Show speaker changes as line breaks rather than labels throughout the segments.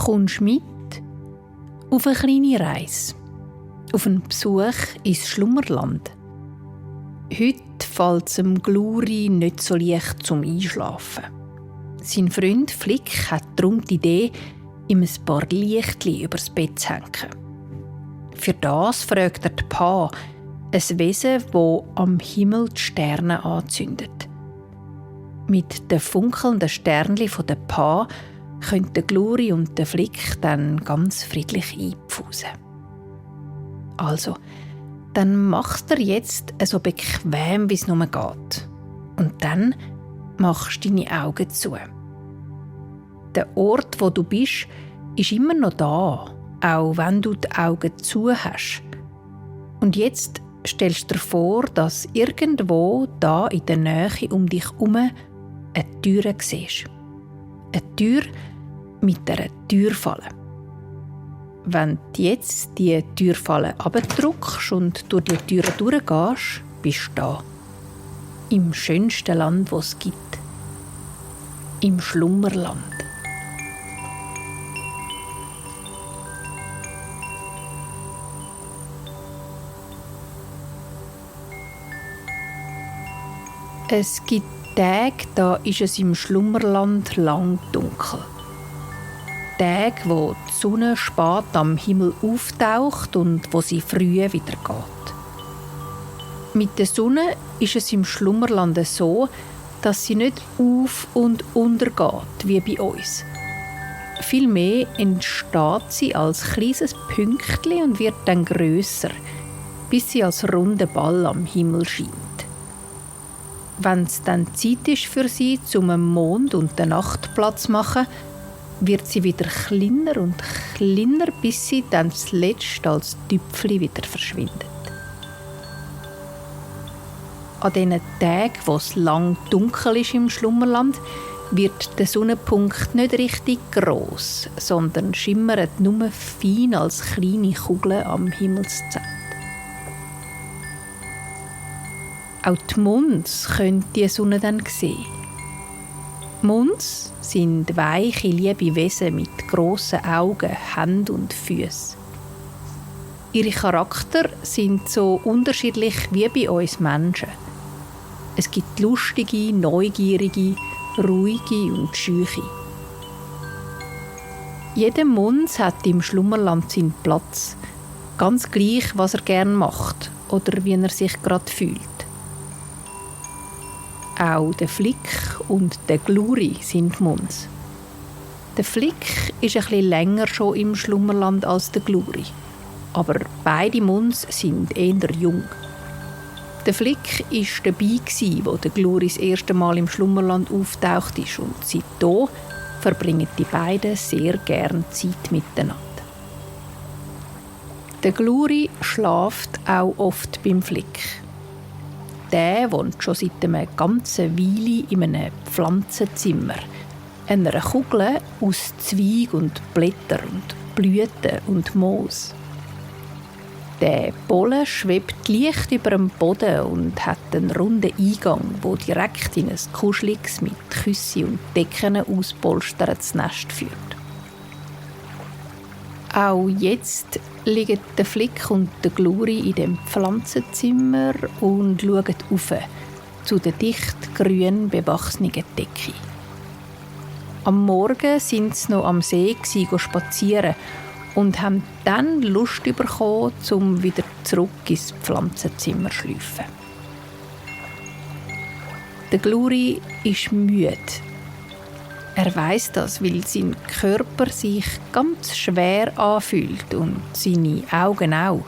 kommst mit auf eine kleine Reise, auf einen Besuch ins Schlummerland. Heute fällt es dem Gluri nicht so leicht zum Einschlafen. Sein Freund Flick hat darum die Idee, ihm ein paar Lichtchen übers Bett zu hängen. Für das fragt er die Pa, ein Wesen, das am Himmel die Sterne anzündet. Mit den funkelnden Sternchen der Pa können der Gluri und der Flick dann ganz friedlich einpfusen. Also, dann machst du jetzt so bequem, wie es nur geht. Und dann machst du deine Augen zu. Der Ort, wo du bist, ist immer noch da, auch wenn du die Augen zu hast. Und jetzt stellst du dir vor, dass irgendwo da in der Nähe um dich herum eine Tür siehst. Eine Tür mit einer Türfalle. Wenn du jetzt die Türfalle abdrückst und durch die Tür durchgehst, bist du da. Im schönsten Land, das es gibt. Im Schlummerland. Es gibt Tage, da ist es im Schlummerland lang dunkel. Tage, wo die Sonne spät am Himmel auftaucht und wo sie früh wieder geht. Mit der Sonne ist es im Schlummerland so, dass sie nicht auf- und untergeht, wie bei uns. Vielmehr entsteht sie als kleines Pünktchen und wird dann grösser, bis sie als runder Ball am Himmel scheint. Wenn es dann Zeit ist für sie, zum Mond und der Nacht Platz zu machen, wird sie wieder kleiner und kleiner, bis sie dann zuletzt als Tüpfchen wieder verschwindet. An diesen Tagen, wo es lang dunkel ist im Schlummerland, wird der Sonnenpunkt nicht richtig gross, sondern schimmert nur fein als kleine Kugeln am Himmelszelt. Auch die Munds können die Sonne dann sehen. Munds sind weiche, liebe Wesen mit grossen Augen, Händen und Füßen. Ihre Charakter sind so unterschiedlich wie bei uns Menschen. Es gibt lustige, neugierige, ruhige und schüche. Jeder Mund hat im Schlummerland seinen Platz, ganz gleich, was er gerne macht oder wie er sich gerade fühlt. Auch der Flick und der Gluri sind Munds. Der Flick ist ein bisschen länger schon im Schlummerland als der Gluri, aber beide Munds sind eher jung. Der Flick war dabei, als der Gluri das erste Mal im Schlummerland auftaucht ist, und seitdem verbringen die beiden sehr gerne Zeit miteinander. Der Gluri schläft auch oft beim Flick. Der wohnt schon seit einer ganzen Weile in einem Pflanzenzimmer, einer Kugel aus Zweig und Blätter und Blüten und Moos. Der Bolle schwebt leicht über dem Boden und hat einen runden Eingang, der direkt in ein kuscheliges, mit Küsse und Decken auspolstertes Nest führt. Auch jetzt liegen der Flick und der Gluri in dem Pflanzenzimmer und schauen rauf zu der dicht grün bewachsenen Decke. Am Morgen sind sie noch am See spazieren und haben dann Lust bekommen, um wieder zurück ins Pflanzenzimmer zu schlüpfen. Der Gluri ist müde. Er weiss das, weil sein Körper sich ganz schwer anfühlt und seine Augen auch.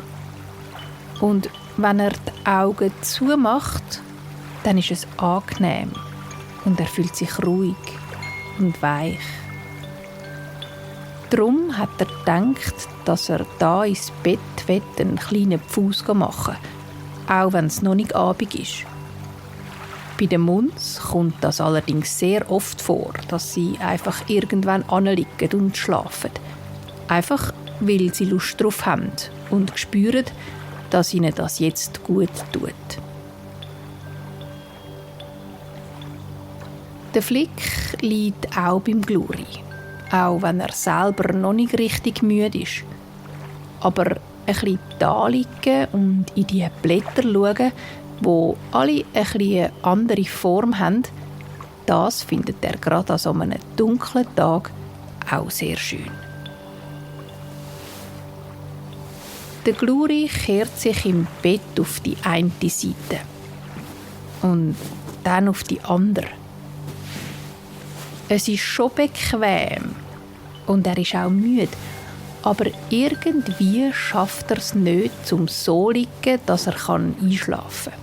Und wenn er die Augen zumacht, dann ist es angenehm und er fühlt sich ruhig und weich. Darum hat er gedacht, dass er da ins Bett einen kleinen Pfuss machen will, auch wenn es noch nicht Abend ist. Bei den Munds kommt das allerdings sehr oft vor, dass sie einfach irgendwann anliegen und schlafen. Einfach, weil sie Lust drauf haben und spüren, dass ihnen das jetzt gut tut. Der Flick liegt auch beim Gluri. auch wenn er selber noch nicht richtig müde ist. Aber ein bisschen da liegen und in die Blätter schauen, die alle ein bisschen eine andere Form haben, das findet er gerade an so einem dunklen Tag auch sehr schön. Der Gluri kehrt sich im Bett auf die eine Seite und dann auf die andere. Es ist schon bequem und er ist auch müde, aber irgendwie schafft er es nicht, zum so zu liegen, dass er einschlafen kann.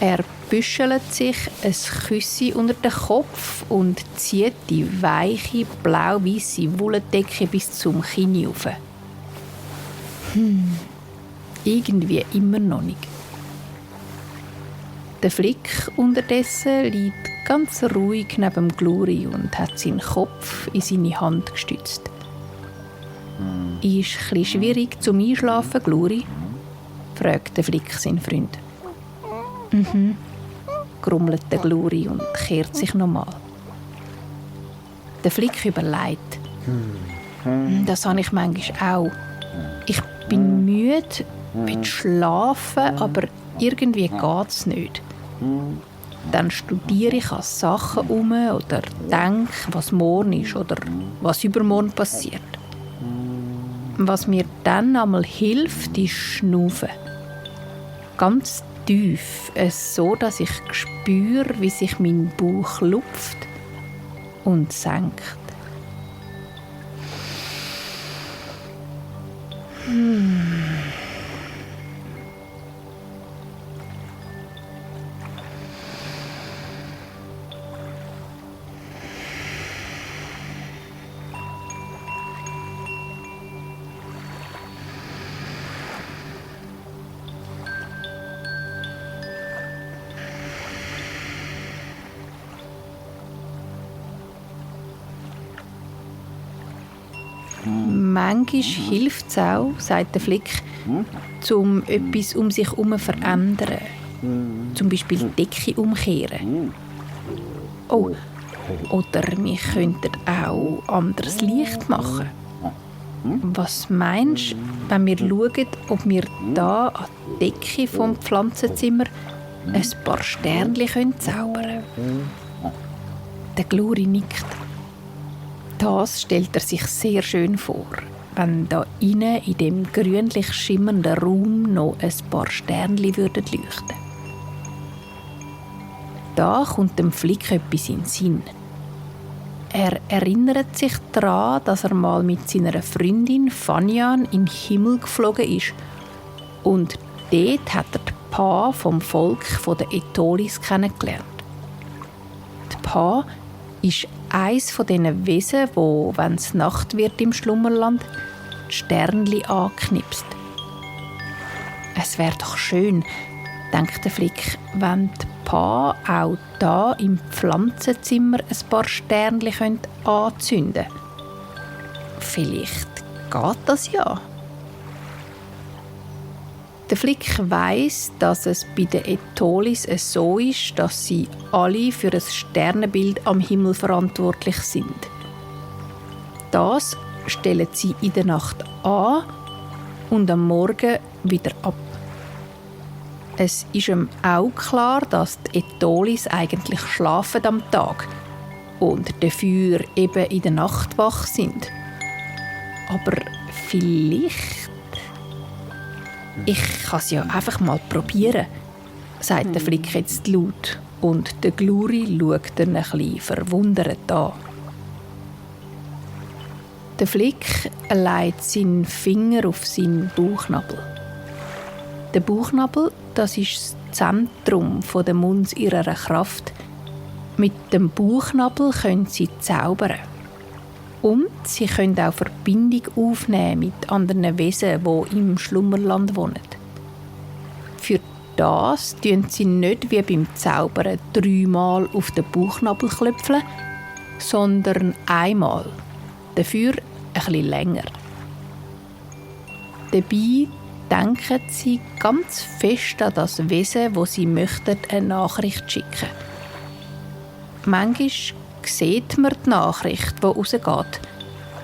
Er büschelt sich ein Küssi unter den Kopf und zieht die weiche, blau-weisse Wolldecke bis zum Kinn rauf. Irgendwie immer noch nicht. Der Flick unterdessen liegt ganz ruhig neben dem Gluri und hat seinen Kopf in seine Hand gestützt. «Ist es etwas schwierig zum Einschlafen, Gluri?» fragt der Flick seinen Freund. «Mhm», grummelt der Gluri und kehrt sich nochmal. Der Flick überlegt. «Das habe ich manchmal auch. Ich bin müde, will schlafen, aber irgendwie geht es nicht. Dann studiere ich an Sachen um oder denke, was morgen ist oder was übermorgen passiert. Was mir dann einmal hilft, ist Schnaufen. Ganz tief, so dass ich spüre, wie sich mein Bauch lupft und senkt. Manchmal hilft es auch, sagt der Flick, um etwas um sich herum zu verändern. Zum Beispiel die Decke umkehren. Oh, oder wir könnten auch anderes Licht machen. Was meinst du, wenn wir schauen, ob wir da an die Decke vom Pflanzenzimmer ein paar Sternchen zaubern können? Der Gluri nickt. Das stellt er sich sehr schön vor, wenn da innen in dem grünlich schimmernden Raum noch ein paar Sternchen würden leuchten. Da kommt dem Flick etwas in den Sinn. Er erinnert sich daran, dass er mal mit seiner Freundin Fanian in den Himmel geflogen ist. Und dort hat er die Pa vom Volk der Ätholis kennengelernt. Die Pa ist eines von diesen Wesen, wo, wenn es Nacht wird im Schlummerland, die Sternchen anknipst. Es wäre doch schön, denkt der Flick, wenn die Pa auch da im Pflanzenzimmer ein paar Sternchen anzünden könnte. Vielleicht geht das ja. Der Flick weiss, dass es bei den Ätholis so ist, dass sie alle für ein Sternenbild am Himmel verantwortlich sind. Das stellen sie in der Nacht an und am Morgen wieder ab. Es ist ihm auch klar, dass die Ätholis eigentlich schlafen am Tag und dafür eben in der Nacht wach sind. Aber vielleicht... «Ich kann es ja einfach mal probieren», sagt der Flick jetzt laut und der Gluri schaut ihn ein bisschen verwundert an. Der Flick legt seinen Finger auf seinen Bauchnabel. Der Bauchnabel, das ist das Zentrum der Munds ihrer Kraft. Mit dem Bauchnabel können sie zaubern. Und sie können auch Verbindung aufnehmen mit anderen Wesen, die im Schlummerland wohnen. Für das tun sie nicht wie beim Zaubern 3-mal auf den Bauchnabel klopfen, sondern einmal. Dafür ein bisschen länger. Dabei denken sie ganz fest an das Wesen, wo sie möchten eine Nachricht schicken. Manchmal sieht man die Nachricht, die rausgeht.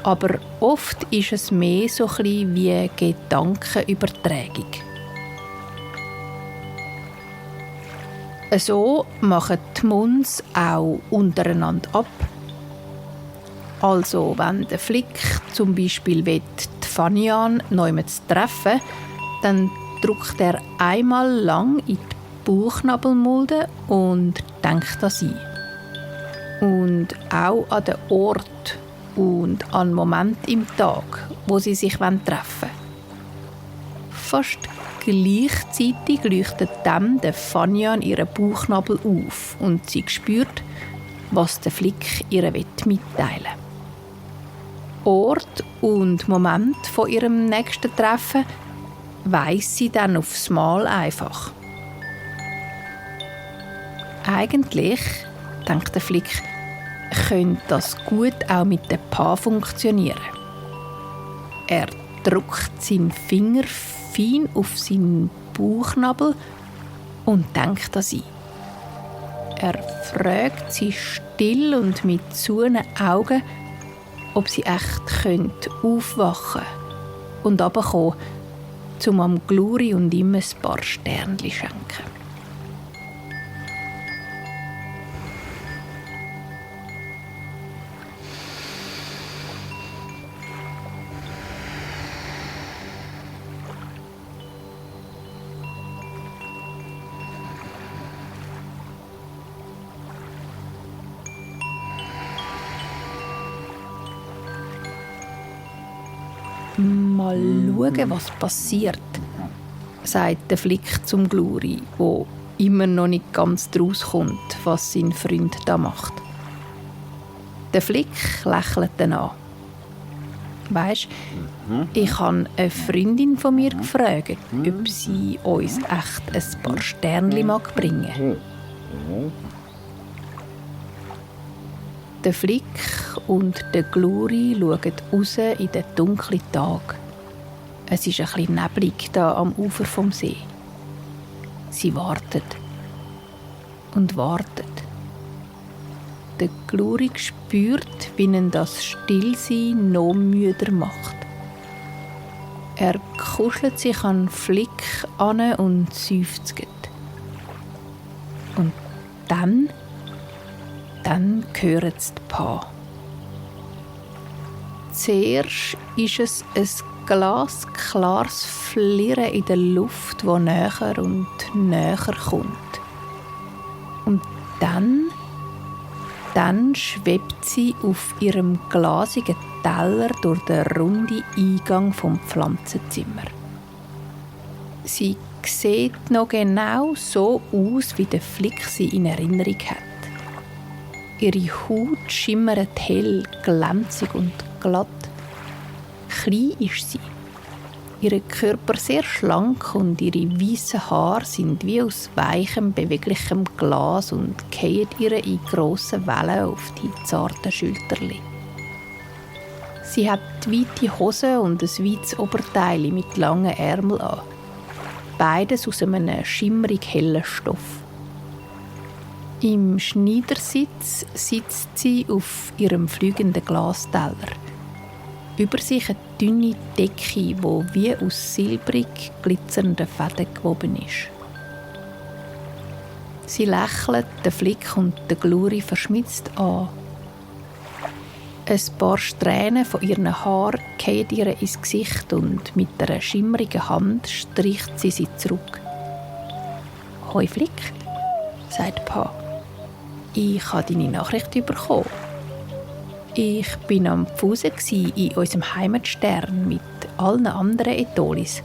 Aber oft ist es mehr so ein bisschen wie Gedankenübertragung. So machen die Muns auch untereinander ab. Also, wenn der Flick zum Beispiel die Fanian neu treffen, dann drückt er einmal lang in die Bauchnabelmulde und denkt an sie. Und auch an den Ort und an den Moment im Tag, wo sie sich treffen wollen. Fast gleichzeitig leuchtet dann der Fanian ihren Bauchnabel auf und sie spürt, was der Flick ihr mitteilen will. Ort und Moment von ihrem nächsten Treffen weiss sie dann aufs Mal einfach. Eigentlich, denkt der Flick, könnte das gut auch mit dem Paar funktionieren. Er drückt seinen Finger fein auf seinen Bauchnabel und denkt an sie. Er fragt sie still und mit zugehenden Augen, ob sie echt aufwachen und runterkommen, um am Gluri und ihm ein paar Sternchen schenken. Mal schauen, was passiert, sagt der Flick zum Gluri, wo immer noch nicht ganz draus kommt, was sein Freund da macht. Der Flick lächelt dann an. Weisst, ich habe eine Freundin von mir gefragt, ob sie uns echt ein paar Sternchen mag bringen. Der Flick und der Gluri schauen raus in den dunklen Tag. Es ist ein bisschen neblig da am Ufer vom See. Sie warten und warten. Der Gluri spürt, wie ihn das Stillsein noch müder macht. Er kuschelt sich an den Flick an und seufzt. Und dann hören sie die Paar. Zuerst ist es ein glasklares Flirren in der Luft, das näher und näher kommt. Und dann schwebt sie auf ihrem glasigen Teller durch den runden Eingang vom Pflanzenzimmer. Sie sieht noch genau so aus, wie der Flick sie in Erinnerung hat. Ihre Haut schimmert hell, glänzig und glatt. Klein ist sie. Ihr Körper sehr schlank und ihre weißen Haare sind wie aus weichem, beweglichem Glas und fallen ihr in grossen Wellen auf die zarten Schulterchen. Sie hat weite Hosen und ein weites Oberteil mit langen Ärmeln an. Beides aus einem schimmerig hellen Stoff. Im Schneidersitz sitzt sie auf ihrem fliegenden Glasteller. Über sich eine dünne Decke, die wie aus silbrig glitzernden Fäden gewoben ist. Sie lächelt den Flick und den Gluri verschmitzt an. Ein paar Strähnen von ihren Haaren fallen ihr ins Gesicht und mit einer schimmerigen Hand streicht sie zurück. «Hoi Flick», sagt Pa. «Ich habe deine Nachricht bekommen. Ich war am Pfusen in unserem Heimatstern mit allen anderen Etolis.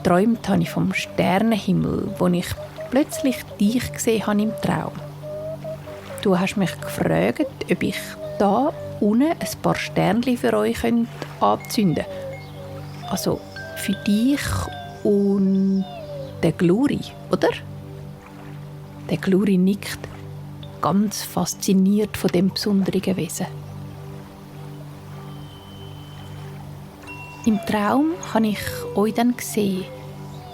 Träumt habe ich vom Sternenhimmel, wo ich plötzlich dich gesehen habe im Traum. Du hast mich gefragt, ob ich da unten ein paar Sternchen für euch anzünden könnte. Also für dich und den Gluri, oder?» Der Gluri nickt, ganz fasziniert von dem besonderen Wesen. Im Traum habe ich euch dann gesehen,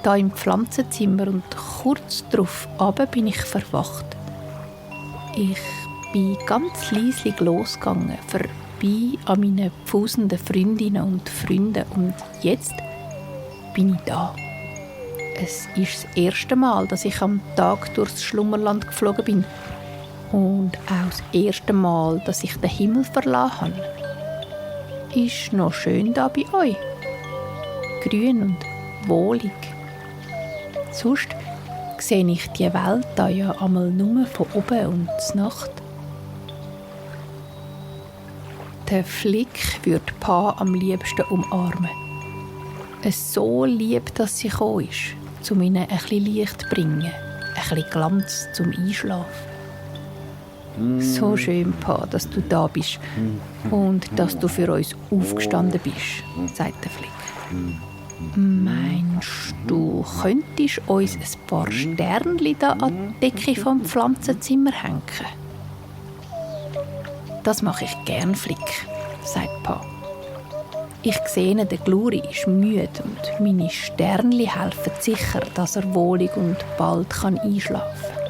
da im Pflanzenzimmer, und kurz darauf bin ich verwacht. Ich bin ganz leislich losgegangen, vorbei an meinen pfusenden Freundinnen und Freunden. Und jetzt bin ich da. Es ist das erste Mal, dass ich am Tag durchs Schlummerland geflogen bin. Und auch das erste Mal, dass ich den Himmel verlassen habe. Ist noch schön da bei euch. Grün und wohlig. Sonst sehe ich die Welt da ja einmal nur von oben und Nacht. Der Flick würde Pa am liebsten umarmen. Es so lieb, dass sie gekommen ist, um ihnen ein bisschen Licht zu bringen, ein bisschen Glanz zum Einschlafen. So schön, Pa, dass du da bist und dass du für uns aufgestanden bist, sagt der Flick. Meinst du, könntest uns ein paar Sternchen da an die Decke vom Pflanzenzimmer hängen? Das mache ich gern, Flick, sagt Pa. Ich sehe, der Gluri ist müde und meine Sternchen helfen sicher, dass er wohlig und bald einschlafen kann.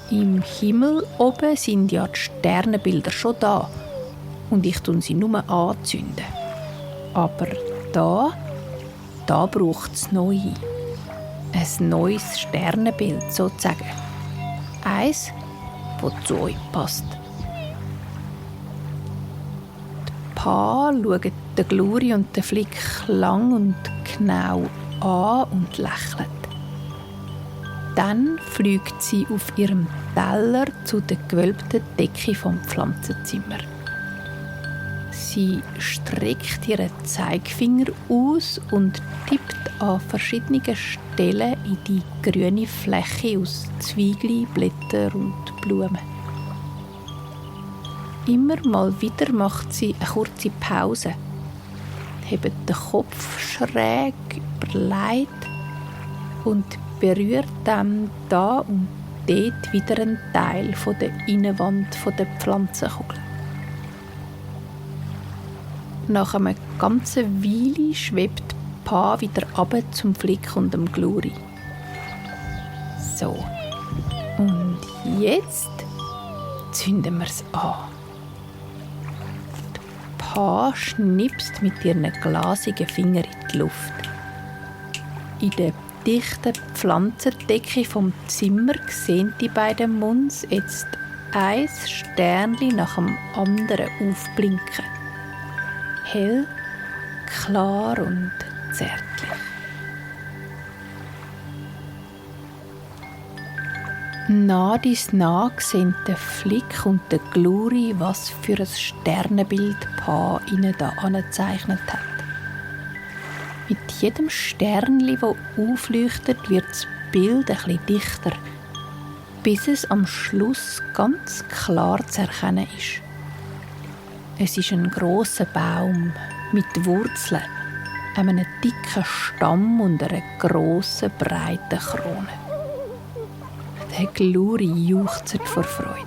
Im Himmel oben sind ja die Sternenbilder schon da und ich tue sie nur anzünden. Aber da braucht es neue. Ein neues Sternenbild sozusagen. Eins, das zu euch passt. Die Pa schauen den Gluri und den Flick lang und genau an und lächelt. Dann fliegt sie auf ihrem Teller zu der gewölbten Decke vom Pflanzenzimmer. Sie streckt ihren Zeigefinger aus und tippt an verschiedenen Stellen in die grüne Fläche aus Zweigli, Blättern und Blumen. Immer mal wieder macht sie eine kurze Pause, hebt den Kopf schräg überlegt und berührt dann da und dort wieder einen Teil von der Innenwand der Pflanzenkugel. Nach einer ganzen Weile schwebt Pa wieder runter zum Flick und dem Gluri. So, und jetzt zünden wir es an. Pa schnipst mit ihren glasigen Fingern in die Luft. In der dichten Pflanzendecke vom Zimmer sehen die beiden Muns jetzt ein Sternchen nach dem anderen aufblinken. Hell, klar und zärtlich. Nah dies nah sehen der Flick und der Gluri, was für ein Sternenbild Pa ihnen da angezeichnet hat. Mit jedem Sternli, das aufleuchtet, wird das Bild ein bisschen dichter, bis es am Schluss ganz klar zu erkennen ist. Es ist ein grosser Baum mit Wurzeln, einem dicken Stamm und einer grossen, breiten Krone. Der Gluri juchzt vor Freude.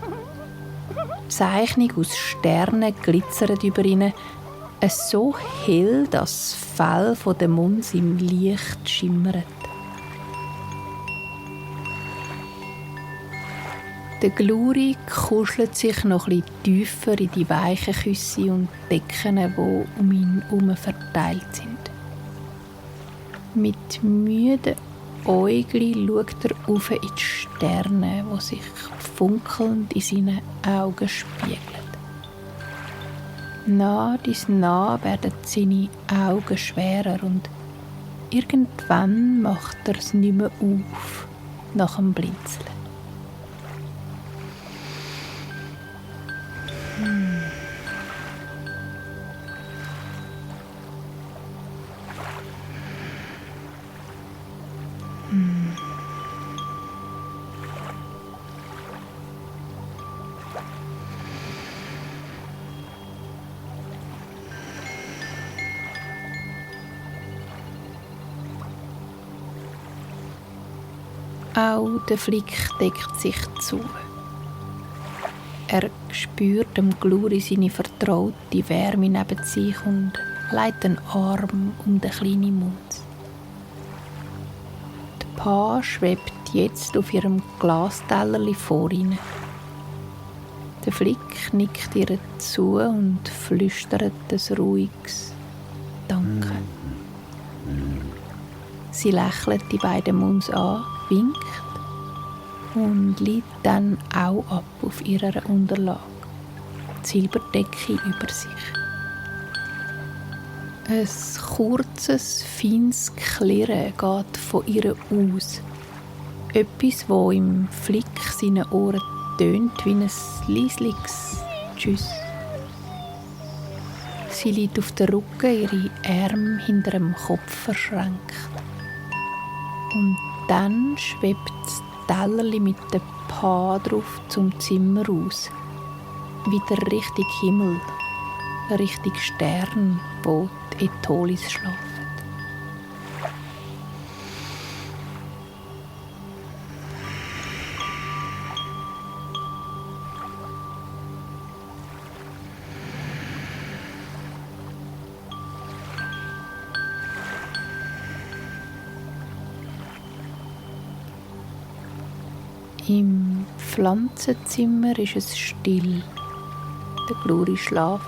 Die Zeichnung aus Sternen glitzert über ihnen, so hell, dass das Fell der Muns im Licht schimmert. Der Gluri kuschelt sich noch etwas tiefer in die weichen Küsse und Decken, die um ihn herum verteilt sind. Mit müden Äuglein schaut er auf in die Sterne, die sich funkelnd in seinen Augen spiegeln. Nah werden seine Augen schwerer und irgendwann macht er es nicht mehr auf, nach dem Blinzeln. Auch der Flick deckt sich zu. Er spürt dem Gluri seine vertraute Wärme neben sich und legt den Arm um den kleinen Mund. Die Pa schwebt jetzt auf ihrem Glastellerli vor ihnen. Der Flick nickt ihr zu und flüstert ein ruhiges Danke. Sie lächelt die beiden Mums an, winkt und liegt dann auch ab auf ihrer Unterlage, die Silberdecke über sich. Ein kurzes, feines Klirren geht von ihr aus. Etwas, das im Flick seinen Ohren tönt wie ein leisliches Tschüss. Sie liegt auf dem Rücken, ihre Arme hinter dem Kopf verschränkt. Und dann schwebt das Tellerli mit dem Paar drauf zum Zimmer aus. Wieder Richtung Himmel, Richtung Stern, wo die Etolis schlafen. Im Pflanzenzimmer ist es still. Der Gluri schlaft.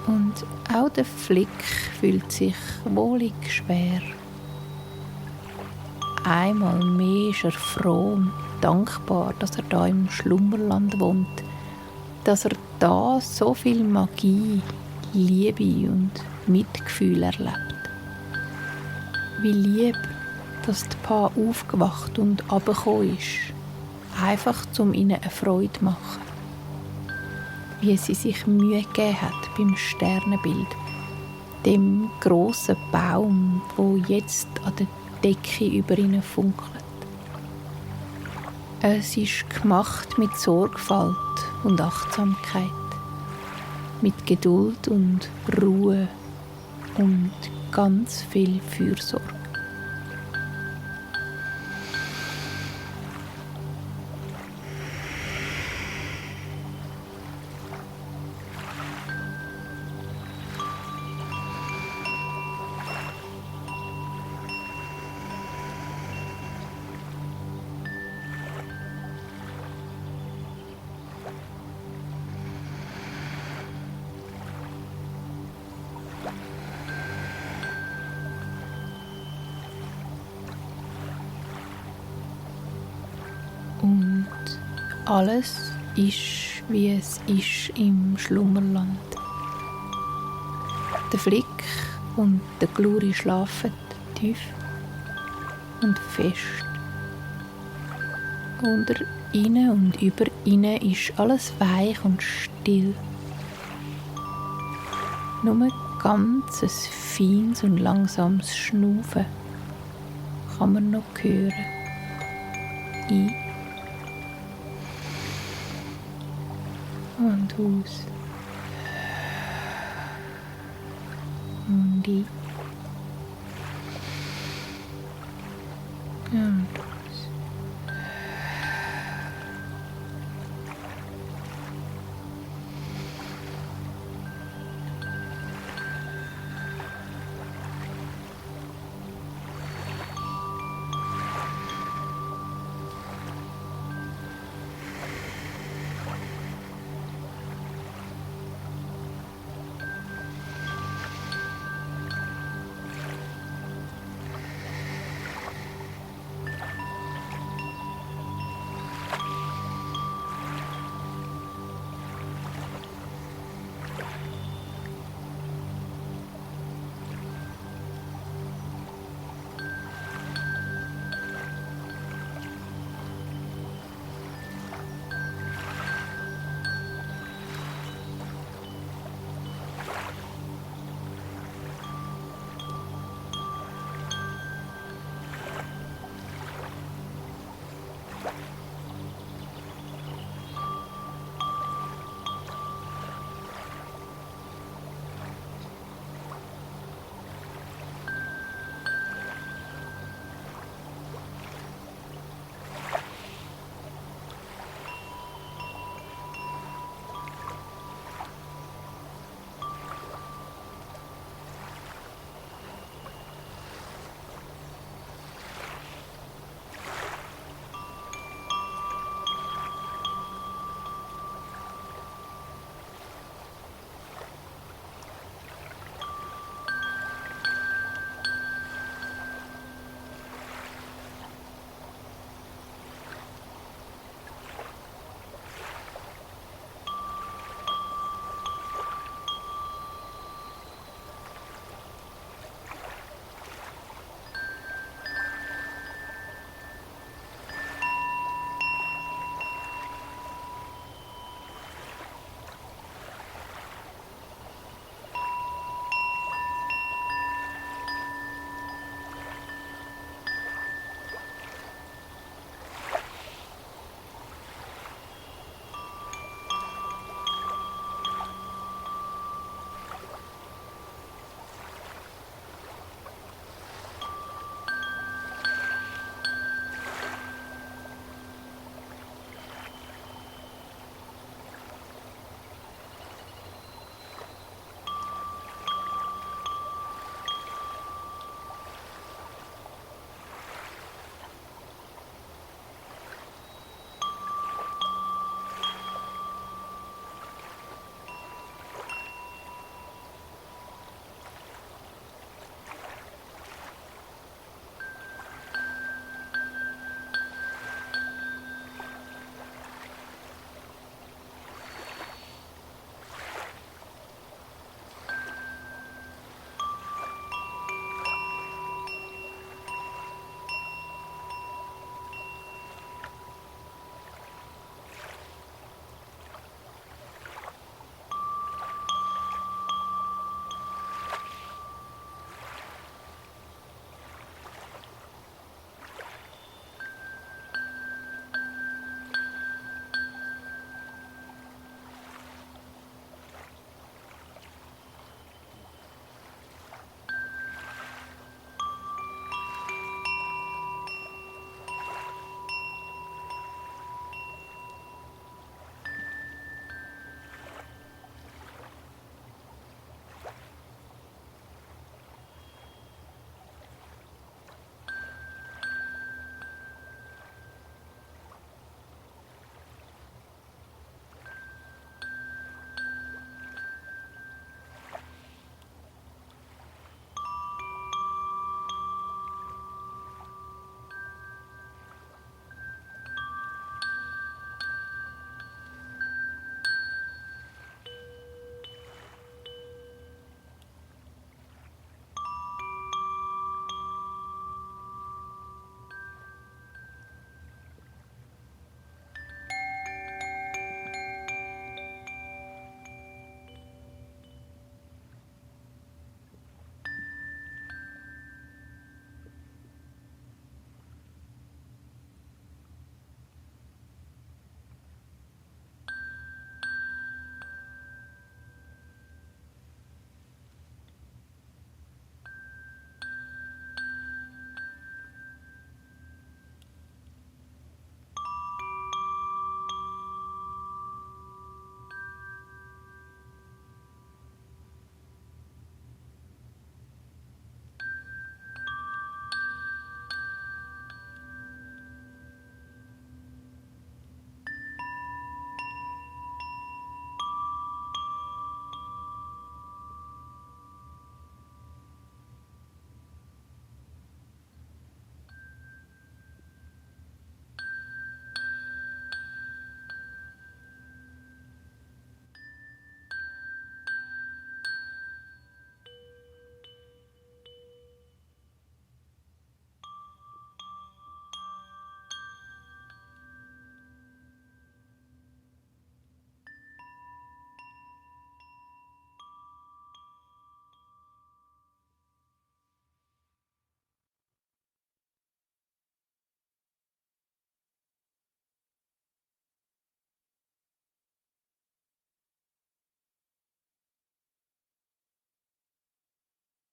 Und auch der Flick fühlt sich wohlig schwer. Einmal mehr ist er froh und dankbar, dass er da im Schlummerland wohnt. Dass er da so viel Magie, Liebe und Mitgefühl erlebt. Wie lieb, dass das Paar aufgewacht und runtergekommen ist. Einfach, um ihnen eine Freude zu machen. Wie sie sich Mühe gegeben hat beim Sternenbild. Dem grossen Baum, wo jetzt an der Decke über ihnen funkelt. Es ist gemacht mit Sorgfalt und Achtsamkeit. Mit Geduld und Ruhe und ganz viel Fürsorge. Und alles ist, wie es ist im Schlummerland. Der Flick und der Gluri schlafen tief und fest. Unter ihnen und über ihnen ist alles weich und still. Nur ganz ein feines und langsames Schnaufen kann man noch hören. Ein und aus. Und ein.